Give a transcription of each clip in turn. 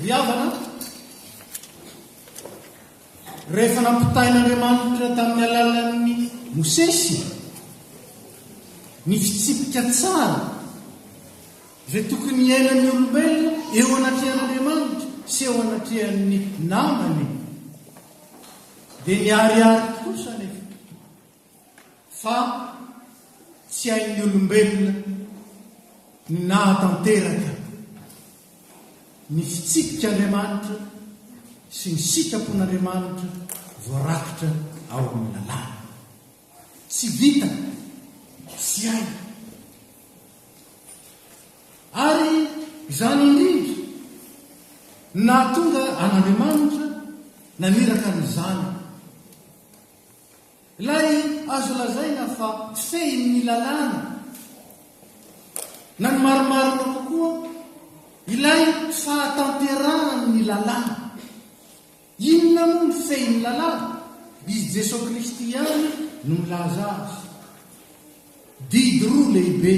Ry havana, rehefa nampitain'Andriamanitra tamin'ny alalan'i Mosesy ny fitsipika tsara izay tokony hiainan'ny olombelona eo anatrehan'Andriamanitra sy eo anatrehan'ny namany, dia niharihary kosa anefa fa tsy hain'ny olombelona ny nahatanteraka ny fitsipik'Andriamanitra sy ny sitrapon'Andriamanitra voarakitra ao amin'ny lalàna. Tsy vitany, tsy hainy. Ary izany indrindra no nahatonga an'Andriamanitra naniraka ny Zanany. Ilay azo lazaina fa fehin'ny lalàna, na ny marimarina kokoa, ilay fahatanterahan'ny lalàna. Inona moa ny fehin'ny lalàna? Izy Jesoa Kristy ihany no milaza azy. Didy roa lehibe,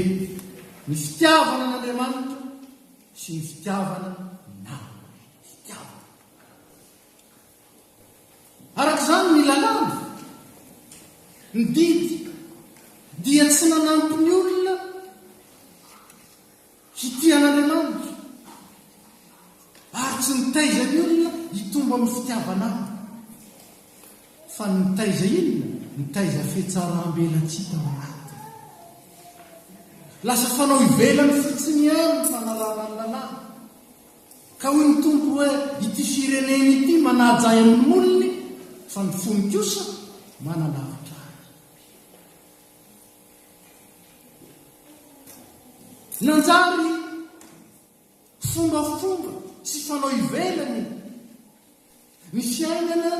ny fitiavana an'Andriamanitra sy ny fitiavana ny namana. Fitiavana. Araka izany, ny lalàna, ny didy, dia tsy nanampy ny olona hitia an'Andriamanitra, ary tsy nitaiza ny olona hitombo amin'ny fitiavana Azy, fa nitaiza inona? Nitaiza fihatsaram-belatsihy tao anatiny. Lasa fanao ivelany fotsiny ihany ny fanarahana ny lalàna. Ka hoy ny Tompo hoe, Ity firenena ity manaja Ahy amin'ny molony, fa ny fony kosa manalavitra Ahy. Nanjary fombafomba sy fanao ivelany ny fiainana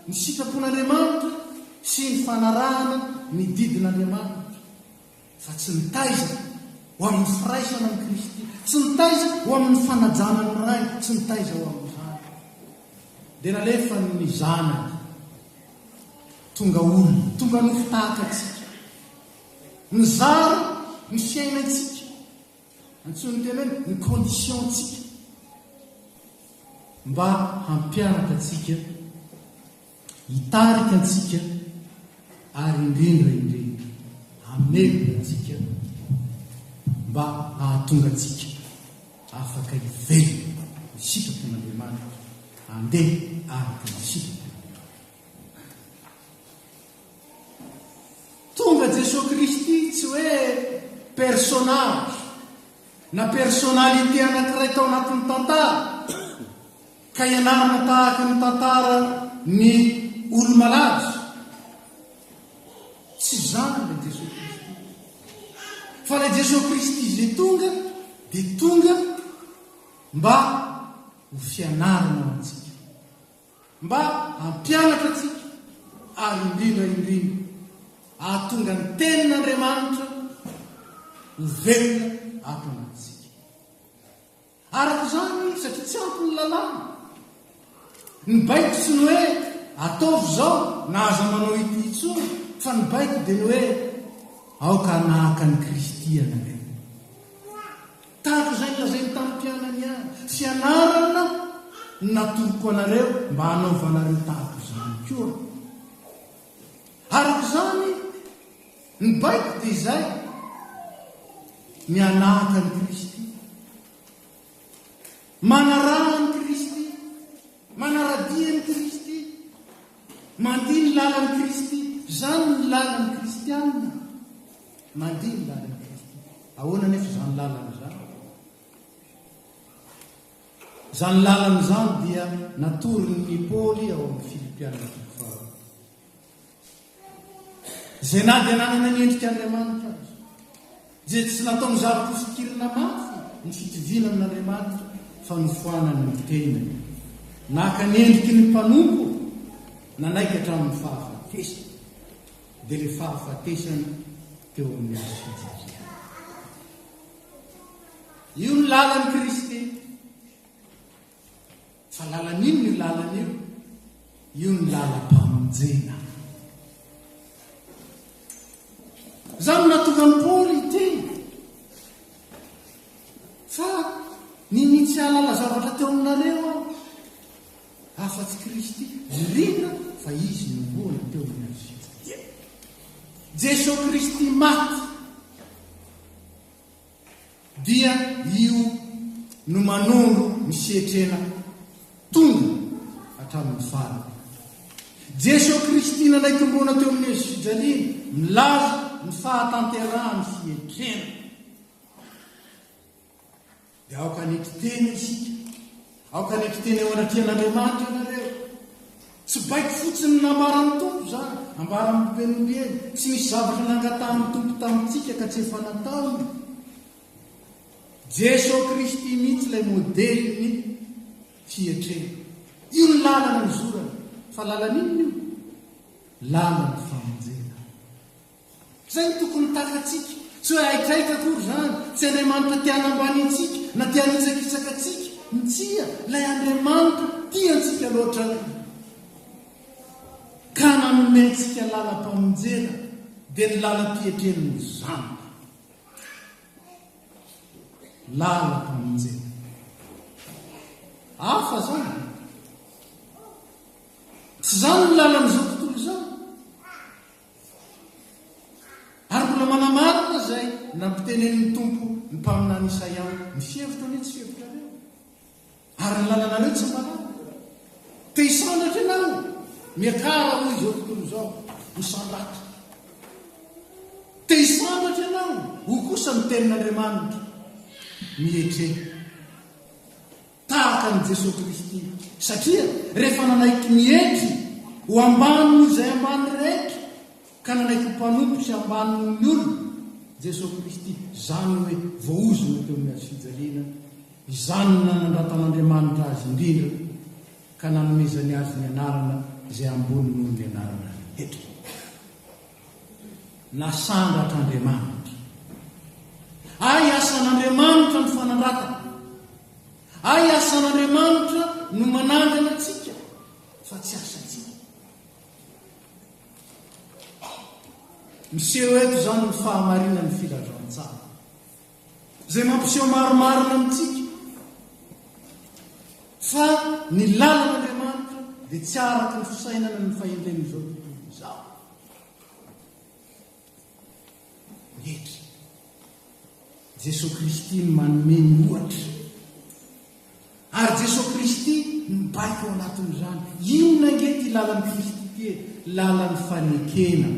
ny sitrapon'Andriamanitra sy ny fanarahana ny didin'Andriamanitra. Fa tsy nitaiza ho amin'ny firaisana amin'i Kristy, tsy nitaiza ho amin'ny fanajana ny Ray, tsy nitaiza ho amin'izany. Dia nalefany ny Zanany, tonga olona, tonga nofo tahaka antsika, nizara ny fiainantsika, antsoin'ny teny hoe ny condition-ntsika, mba hampianatra antsika Hitarika antsika ary indrindra indrindra hamelona antsika mba hahatonga antsika afaka hivelona ny sitrapon'Andriamanitra, handeha araka ny sitrapon'Andriamanitra. Tonga Jesoa Kristy tsy hoe personnage na personnalité anankiray tao anatin'ny tantara, Ka ianarana tahaka ny tantara ny olo-malaza. Tsy izany ilay Jesoa Kristy. Fa ilay Jesoa Kristy izay tonga dia tonga mba ho fianarana ho antsika. Mba hampianatra antsika ary indrindra indrindra hahatonga ny tenin'Andriamanitra ho velona ato anatintsika. Araka izany, satria tsy ampy ny lalàna, ny baiko tsy ny hoe ataovy izao na aza manao ity intsony, fa ny baiko dia ny hoe aoka hanahaka an'i Kristy ianareo. Tahaka izay nolazainy tamin'ny mpianany ihany, fianarana no natoroko anareo mba hanaovanareo tahaka izany koa. Araka izany, ny baiko dia izay, ny hanahaka an'i Kristy. Manaraha an'i Kristy, manara-dia an'i Kristy, mandia ny lalan'i Kristy. Izany ny lalan'ny kristiana, mandia ny lalan'i Kristy. Ahoana anefa izany lalana izany? Izany lalana izany dia natoron'i Paoly ao amin'ny Filipiana toko faharoa. Izay na dia nanana ny endrik'Andriamanitra aza, dia tsy nataony zavatra hofikirina mafy ny fitoviana amin'Andriamanitra fa nofoanany ny tenany. Naka ny endriky ny mpanompo, nanaiky hatramin'ny fahafatesana, dia ilay fahafatesana teo amin'ny hazo fijaliana. Io ny lalan'i Kristy. Fa lalan'inona io lalana io? Io ny lalam-pamonjena. Izany no nahatonga an'i Paoly hiteny fa ny tsy. nahalala zavatra teo aminareo aho, afa-tsy Kristy, indrindra fa Izy nohomboana teo amin'ny hazo fijaliana. Jesoa Kristy maty dia io no manondro ny fietrena tonga hatramin'ny farany. Jesoa Kristy nanaiky-mboana teo amin'ny hazo fijaliana, milaza ny fahatanterahan'ny fietrena. Dia aoka hanetry tena isika. Aoka hanetry tena eo anatrehan'Andriamanitra ianareo. Tsy baiko fotsiny ny nambaran'ny Tompo izany, ambarany ombieniombieny. Tsy misy zavatra nangatahan'ny Tompo tamintsika ka tsy efa nataony. Jesoa Kristy mihitsy ilay modelin'ny fietrena. Io ny lalana nizorany. Fa lalana inona io? Lalan'ny famonjena. Izay no tokony takatsika. Tsy hoe haitraitra akory izany, tsy Andriamanitra te hanambany antsika na te hanitsakitsaka antsika. Tsia, ilay Andriamanitra tia antsika loatra ka nanome antsika lalam-pamonjena, dia ny lalam-pietren'ny Zanany. Lalam-pamonjena. Hafa izany. Tsy izany ny lalan'izao tontolo izao. Ary mbola manamarina izay nampitenenin'ny Tompo ny mpaminany Isaia hoe, Ny fihevitro anie tsy fihevitrareo, ary ny lalanareo tsy mba lalako. Te hisandratra ianao? Miakara, hoy izao tontolo izao, misandratra. Te hisandratra ianao? Hoy kosa ny tenin'Andriamanitra, Mietre. Tahaka an'i Jesoa Kristy, satria rehefa nanaiky nietry ho ambany noho izay ambany rehetra, ka nanaiky ho mpanompo sy ambany noho ny olona, Jesoa Kristy, izany hoe voaozona teo amin'ny hazo fijaliana, izany no nanandratan'Andriamanitra Azy indrindra, ka nanomezany Azy ny anarana izay ambony noho ny anarana rehetra. Nasandratr'Andriamanitra. Hay asan'Andriamanitra ny fanandratana. Hay asan'Andriamanitra no manangana antsika fa tsy asantsika. Miseho eto izany ny fahamarinan'ny filazantsara. Izay mampiseho marimarina amintsika fa ny lalan'Andriamanitra dia tsy araka ny fisainana ny fahendren'izao tontolo izao. Rehetra. Jesoa Kristy no manome ny ohatra. Ary Jesoa Kristy mibaiko ao anatin'izany. Inona ange ity lalan'i Kristy ity e? Lalan'ny fanekena.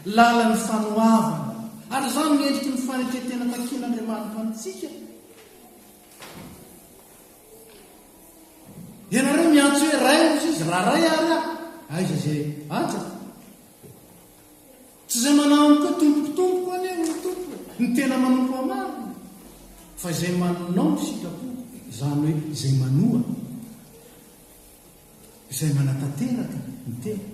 Lalan'ny fanoavana. Ary izany no endriky ny fanekentena takian'Andriamanitra amintsika. Ianareo miantso hoe Ray hozy izy, raha Ray ary aho, aiza izay antsako? Tsy izay manao amiko hoe Tompoko, Tompoko anie hoy ny Tompo e, no tena manompo ahy marina, fa izay manao ny sitrapoko, izany hoe izay manoa, izay manatanteraka ny teniko.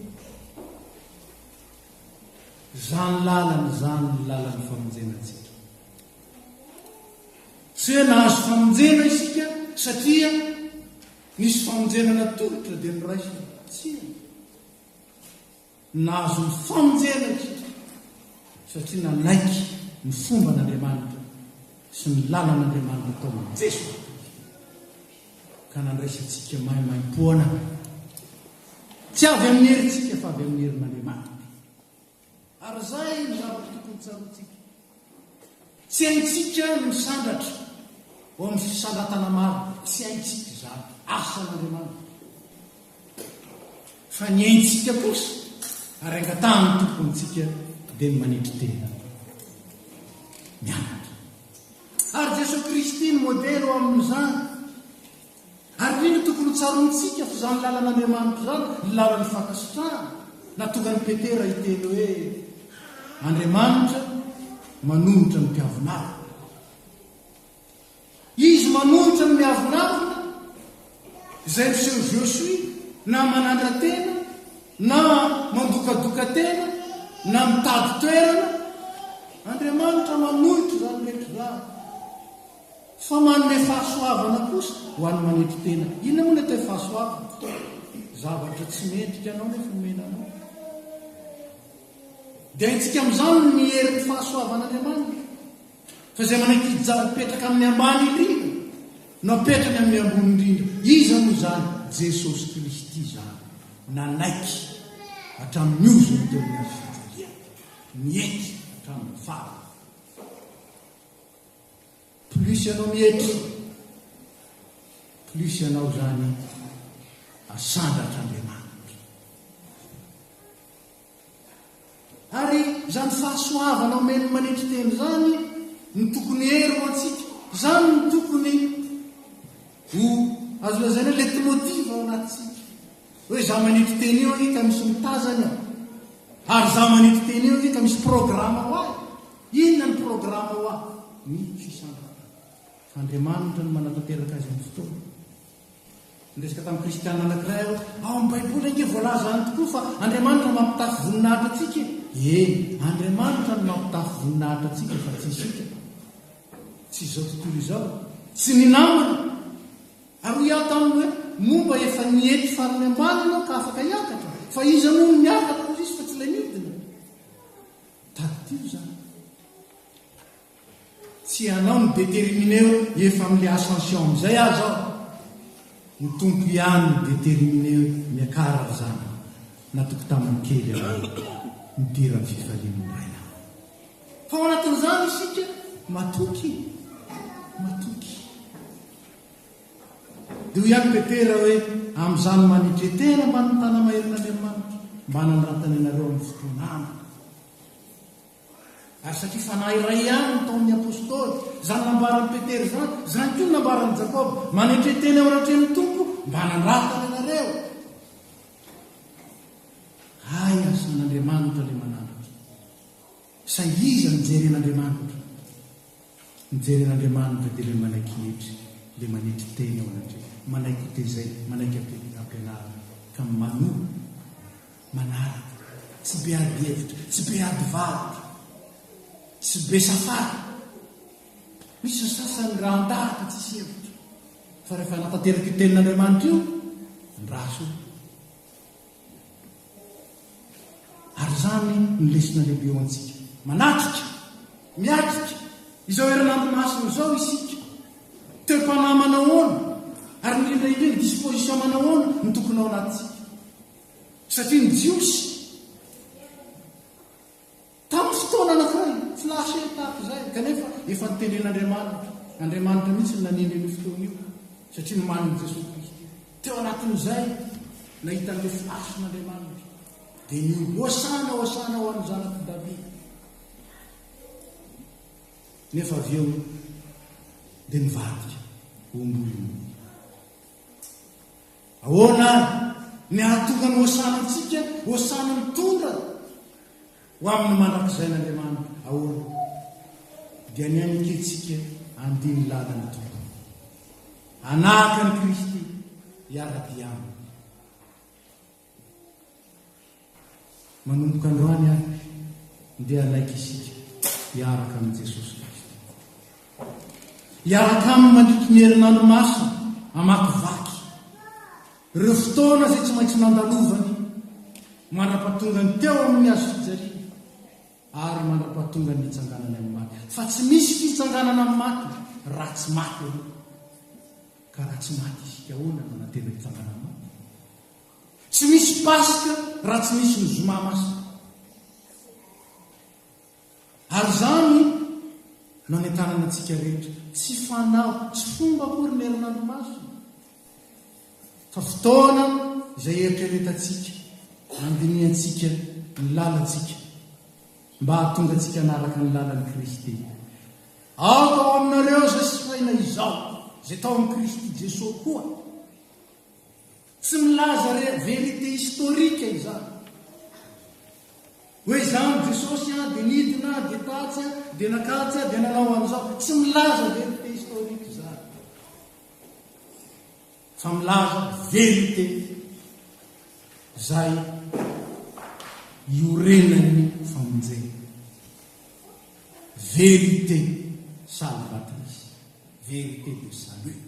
Izany lalana izany no lalan'ny famonjena antsika. Tsy hoe nahazo famonjena isika satria nisy famonjena natolotra dia noraisina. Tsia. Nahazo ny famonjena isika satria nanaiky ny fomban'Andriamanitra sy ny lalan'Andriamanitra tao amin'i Jesoa Kristy ka nandraisantsika maimaimpoana, tsy avy amin'ny herintsika fa avy amin'ny herin'Andriamanitra. Ary izay no zavatra tokony tsaroantsika. Tsy haintsika ny misandratra ho amin'ny fisandratana marina. Tsy haintsika izany. Asan'Andriamanitra. Fa ny haintsika kosa, ary angatahan'ny Tompo amintsika, dia ny manetry tena. Mianatra. Ary Jesoa Kristy no modely ho amin'izany. Ary indrindra tokony ho tsaroantsika fa izany lalan'Andriamanitra izany, ny lalan'ny fankasitrahana, nahatonga an'i Petera hiteny hoe, Andriamanitra manohitra ny mpiavonavona. Izy manohitra ny miavonavona, izay miseho je suis, na manandra-tena, na mandokadoka tena, na mitady toerana. Andriamanitra manohitra izany rehetra izany. Fa manome fahasoavana kosa ho an'ny manetry tena. Inona moa ny atao hoe fahasoavana? Zavatra tsy mendrika anao nefa omena anao. Dia haintsika amin'izany ny herin'ny fahasoavan'Andriamanitra. Fa izay manaiky hijaly mipetraka amin'ny ambany indrindra. Napetrany amin'ny ambony indrindra. Iza moa izany? Jesosy Kristy izany. Nanaiky hatramin'ny ozona teo amin'ny hazo fijaliana. Nietry hatramin'ny farany. Plus ianao mietry, plus ianao izany asandratr'Andriamanitra. Ary izany fahasoavana omen'ny manetry tena izany no tokony hery ho antsika. Izany no tokony ho azo lazaina hoe leitmotiv ao anatintsika. Hoe izaho manetry tena io ange ka misy mitazana aho. Ary izaho manetry tena io ange ka misy programa ho ahy. Inona ny programa ho ahy? Ny fisandratana. Fa Andriamanitra no manatanteraka azy amin'ny fotoana. Niresaka tamin'ny kristiana anankiray aho, ao amin'ny Baiboly ange voalaza any tokoa fa Andriamanitra mampitafy voninahitra antsika e. Eny, Andriamanitra no mampitafy voninahitra antsika fa tsy isika. Tsy izao tontolo izao. Tsy ny namana. Ary hoy aho taminy hoe, moa mba efa nietry farany ambany ianao ka afaka hiakatra? Fa iza moa no miakatra hoy izy fa tsy ilay midina? Tadidio izany. Tsy ianao no determiner hoe efa amin'ilay ascension amin'izay aza aho. Ny Tompo ihany no determiner hoe miakara ry zanako, natoky taminy kely ianao, midira amin'ny fifalian'ny Rainao. Fa ao anatin'izany isika matoky, matoky. Dia hoy ihany Petera hoe, Amin'izany manetre-tena mbamin'ny tana-maherin'Andriamanitra, mba hanandratany anareo amin'ny fotoana ampy. Ary satria fanahy iray ihany no tao amin'ny Apostoly, izany nambaran'i Petera izany, izany koa no nambaran'i Jakoba, Manetre tena eo anatrehan'ny Tompo mba hanandratany anareo. Hay asan'Andriamanitra ilay manandratra. Saingy iza no jeren'Andriamanitra? Ny jeren'Andriamanitra dia ilay manaiky hietry, ilay manetry tena eo anatrehany, manaiky ho tezaina, manaiky ampianarina, ka manoa. Manaraka. Tsy be ady hevitra, tsy be ady varotra, tsy be safara. Misy ny sasany raha an-dahatra tsisy hevitra. Fa rehefa hanatanteraka io tenin'Andriamanitra io, andraso io. Ary izany no lesona lehibe ho antsika. Manatrika, miatrika izao herinandro masina izao isika. Toe-panahy manahoana, ary indrindra indrindra disposition manahoana no tokony ao anatintsika. Satria ny Jiosy, tamin'ny fotoana anankiray, flashe tahaka izay, kanefa efa notenen'Andriamanitra. Andriamanitra mihitsy no nanendry an'io fotoana io, satria nomanin'i Jesoa Kristy. Teo anatin'izay, nahita an'ilay flashin'Andriamanitra, dia niombo, Hosana, Hosana ho an'ny Zanak'i Davida. Nefa avy eo, dia nivadika ho ombolimboly. Ahoana ary ny hahatonga ny Hosana antsika Hosana mitondra ho amin'ny mandrakizain'Andriamanitra? Ahoana? Dia ny hanekentsika handia ny lalan'ny Tompo, hanahaka an'i Kristy, hiara-dia Aminy. Manomboka androany ary, ndeha hanaiky isika hiaraka amin'i Jesosy Kristy. Hiaraka aminy mandritry ny herinandro masina, hamakivaky ireo fotoana izay tsy maintsy nandalovany mandra-pahatongany teo amin'ny hazo fijaliana ary mandra-pahatongany nitsanganany amin'ny maty. Fa tsy misy fitsanganana amin'ny maty raha tsy maty aloha. Ka raha tsy maty isika, ahoana no hanantena hitsangana amin'ny maty? Tsy misy Paska raha tsy misy ny Zoma Masina. Ary izany no anentanana antsika rehetra. Tsy fanao, tsy fomba akory ny herinandro masina. Fa fotoana izay eritreretantsika, andinihantsika ny lalantsika, mba hahatonga antsika hanaraka ny lalan'i Kristy. Aoka ho aminareo izay saina izao, izay tao amin'i Kristy Jesoa koa. Tsy milaza re vérité historique izany. Hoe izany Jesosy an, dia nidina, dia tatsy an, dia nakatsy an, dia nanao an'izao. Tsy milaza vérité historique izany. Fa milaza vérité izay iorenan'ny famonjena. Vérité salvatrice, vérité de salut.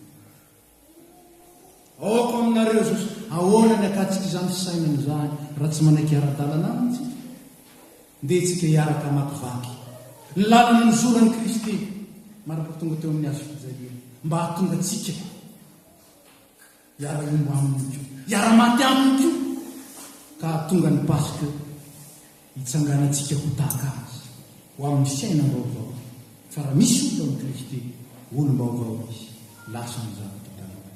Aoka aminareo Jesosy. Ahoana ny akatsika izany fisainana izany raha tsy manaiky hiara-dalana Aminy isika? Ndeha isika hiaraka hamakivaky ny lalana nizoran'i Kristy. Mandra-pahatonga teo amin'ny hazo fijaliana, mba hahatonga antsika hiara-hiombo aminy koa, hiara-maty aminy koa, ka hahatonga ny Paska hitsanganantsika ho tahaka Azy, ho amin'ny fiainam-baovao. Fa raha misy olona ao amin'i Kristy, olom-baovao izy, lasa ny zavatra taloha.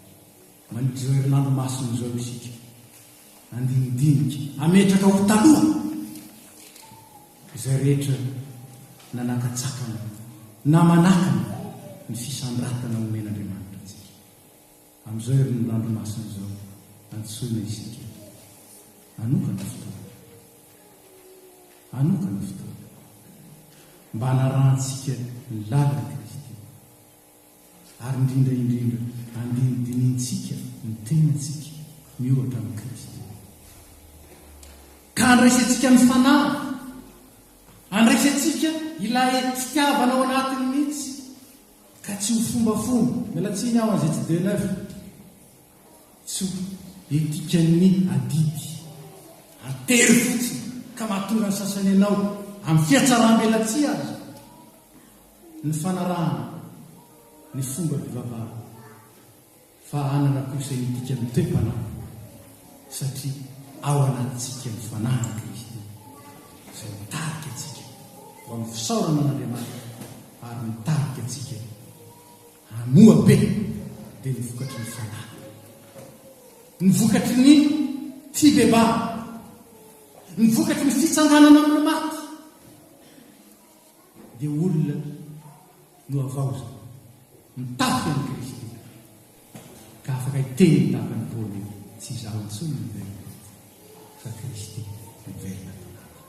Mandritra izao herinandro masina izao isika, handinidinika, hametraka ho taloha izay rehetra nanakatsakana na manakana ny fisandratana omen'Andriamanitra antsika. Amin'izao herinandro masina izao, antsoina isika hanokana fotoana, hanokana fotoana mba hanarahantsika ny lalan'i Kristy. Ary indrindra indrindra andinidinintsika ny tenantsika miohatra amin'i Kristy. Ka andraisantsika ny Fanahy, andraisantsika ilay fitiavana ao anatiny mihitsy, ka tsy ho fombafomba, miala tsiny aho an'izay tsy de neuf, tsy ho etikan'ny adidy, an-tery fotsiny, ka mahatonga ny sasany anao amin'ny fihatsaram-belatsihy aza. ny fanarahana ny fombam-pivavahana fa hanana kosa ny dikan'ny toe-panahy satria ao anatintsika ny Fanahin'i Kristy izay mitarika antsika ho amin'ny fisaorana an'Andriamanitra ary mitarika antsika hamoa be dia ny vokatry ny Fanahy, ny vokatry ny fibebahana, ny vokatry ny fitsanganana amin'ny maty. dia olona nohavaozina, mitafy an'i Kristy, ka afaka hiteny tahaka an'i Paoly hoe, Tsy izaho intsony no velona, fa Kristy no velona ato anatiko.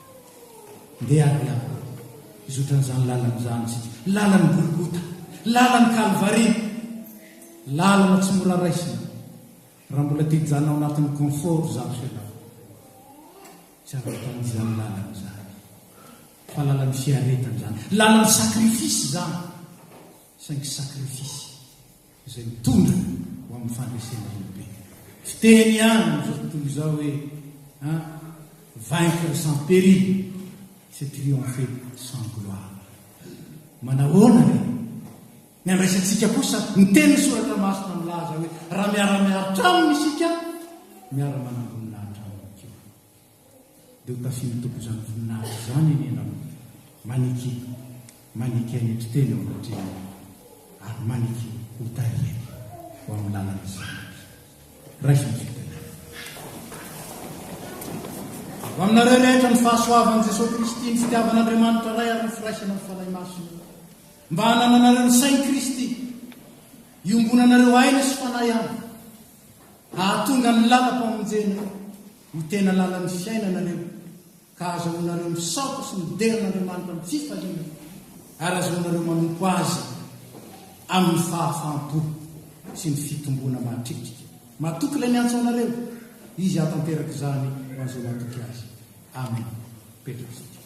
Ndeha ary aho hizotra an'izany lalana izany isika, lalan'i Golgota, lalan'i Kalvary, lalana tsy mora raisina, raha mbola te hijanona ao anatin'ny confort izaho sy ianao. Tsy azo atao izany lalana izany. Fa lalan'ny fiaretana izany. Lalan'ny sacrifice izany. Saingy sacrifice izay mitondra ho amin'ny fandresena lehibe. Fiteny ihany amin'izao tontolo izao hoe an, vaincre sans péril, c'est triompher sans gloire. Manahoana re? Ny andraisantsika kosa, ny tenin'ny Soratra Masina milaza hoe raha miara-miaritra aminy isika, miara-manam-boninahitra aminy koa. Dia ho tafian'ny Tompo izany voninahitra izany anie ianao. Maneke, maneke hanetry tena eo anatrehany, ary maneke ho tarihany ho amin'ny lalan'ny Zanany. Raiso ny fitahiana. Ho aminareo rehetra ny fahasoavan'i Jesoa Kristy, ny fitiavan'Andriamanitra Ray ary ny firaisana amin'ny Fanahy Masina. Mba hanananareo ny sain'i Kristy, iombonanareo aina sy fanahy aminy, hahatonga ny lalam-pamonjena ho tena lalan'ny fiainanareo, ka hahazahoanareo misaotra sy midera an'Andriamanitra amin'ny fifaliana, ary hahazoanareo manompo Azy amin'ny fahafaham-po sy ny fitomboana mahatritrika. Matoky Ilay niantso anareo, Izy hahatanteraka izany ho an'izay matoky Azy. Amena. Petraka isika.